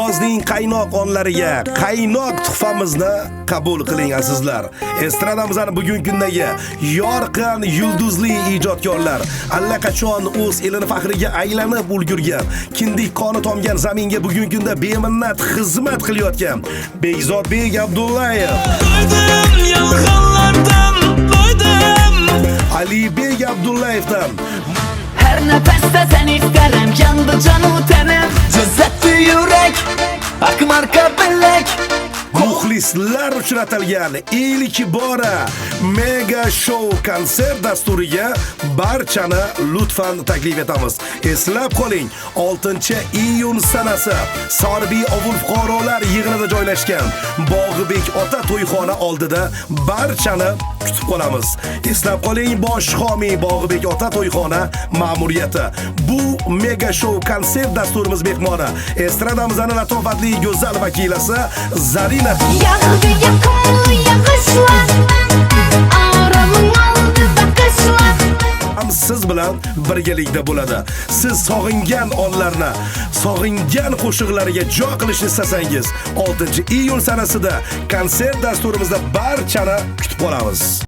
Yozning qaynoq onlariga qaynoq tuhfamizni qabul qiling, azizlar. Estradamizning bugungi kundagi yorqin yulduzli ijodkorlar, allaqachon o'z elini faxriga aylanib ulgurgan, kindik qoni tomgan zaminga bugungi kunda beminnat xizmat qilayotgan Bekzodbek Abdullayev, Do'ydim yolg'onlardan, do'ydim. Alibek Abdullayevdan Her nefeste seni isterim. Yandı canu tenim. Cüzzetti yürek. Akmarka bilek. Muxlislar uchun atalgan ilk bora mega shou konsert dasturiga barchani lutfan taklif etamiz. Eslab qoling, 6-iyun sanasi Sorbiy ovul fuqarolar yig'inida joylashgan Bog'ibek ota to'yxona oldida barchani kutib qolamiz. Eslab qoling, bosh homiy Bog'ibek ota to'yxona ma'muriyati. Bu mega shou konsert dasturimiz mehmoni estradamizning latofatli go'zal vakilasi Zarina Yağdı yakımlı yağışlar, Aramın aldı bakışlar. Ham siz bilan birgalikda bo'ladi. Siz sog'ingan onlarni, sog'ingan qo'shiqlariga jo qilishni istasangiz, 6-iyun sanasida konsert dasturimizda barchani kutib qolamiz.